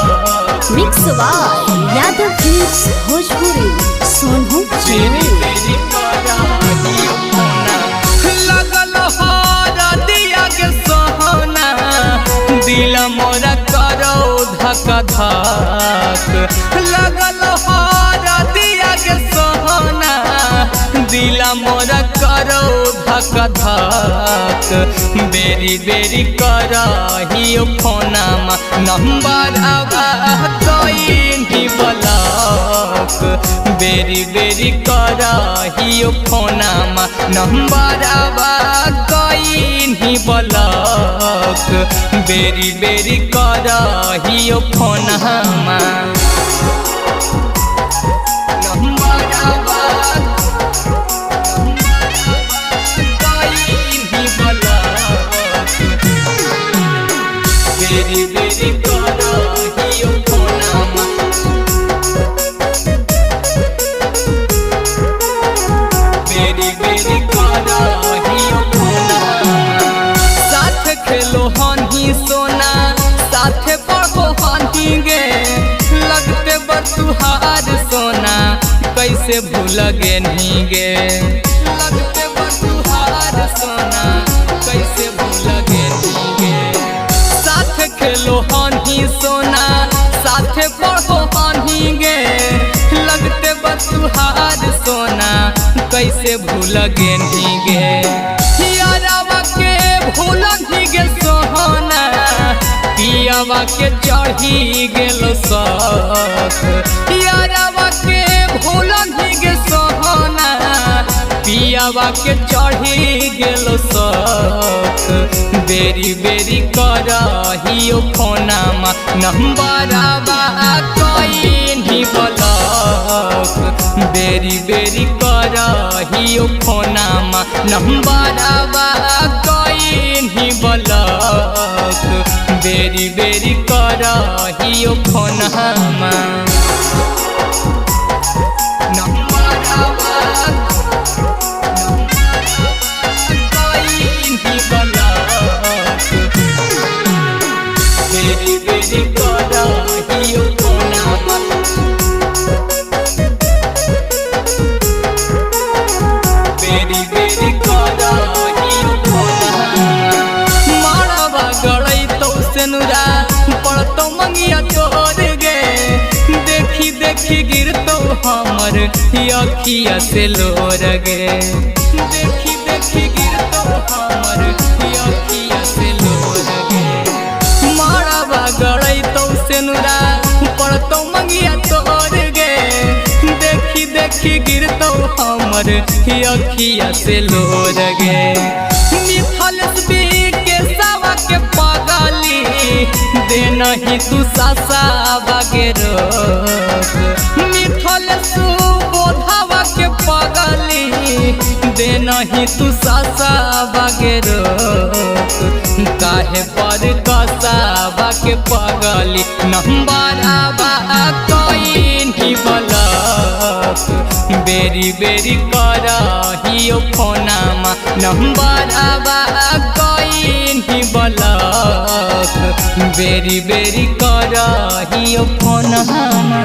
Block. Mix by Yadav films Bhojpuri Sonu बेरी बेरी करहियो फोना। लगल हरदिया के सोहना, दिल मोरा करो धक धक। लगल हरदिया के सोहना, दिल मोरा करो धक धक। बेरी बेरी करहियो फोनामा नंबर आवा कहीं ब्लॉक। बेरी बेरी करहियो फोनामा नंबर आवा कहीं ब्लॉक। बेरी बेरी करहियो फोनामा नंबर आवा कहीं ब्लॉक। बेरी बेरी करहियो फोनामा। बेरी बेरी करहियो फोनामा। साथ खेलो हनी सोना, साथ पढ़ो हनी गे, लगते बतुहार सोना कैसे भूल गे नी गे। लगते बतुहार सोना कैसे भूल गे नी गे। साथ खेलो हनी सोना, साथ पढ़ो हनी गे, लगते बतुहार सोना कैसे भूल गे नी गे। यारावा के भूल गे सोहना, पियावा के चढ़ी गेलो शौक। यारावा के भूल गे सोहना, पियावा के चढ़ी गेलो शौक। बेरी बेरी करहियो फोनामा नंबर आवा कहीं ब्लॉक। बेरी बेरी करहियो फोनामा नंबर आवा कहीं ब्लॉक। बेरी बेरी करहियो फोनामा नंबर आवा कहीं ब्लॉक। बेरी बेरी करहियो फोनामा। बेरी बेरी करहियो फोनामा। मारवा गड़ै तो सेनुरा पड़तो मंगिया तोर गे, देखी देखी गिरतो हमर अखिया से लोर गे। देखी देखी गिरतो हमर अखिया से लोर गे। मारवा गड़ै तो सेनुरा पड़तो मंगिया तोर गे, देखी देखी गिरतो हमर अखिया से लोर गे। मिथल के सावा के पगली दे नहीं तू सासा गे रोक। मिथल सुबोधावा के पगली दे नहीं तू सासा गे रोक। काहे पर कसावा के पगली नंबर आवा कहीं ब्लॉक। बेरी बेरी करहियो फोनामा नंबर आवा कहीं ब्लॉक। बेरी बेरी करहियो फोनामा।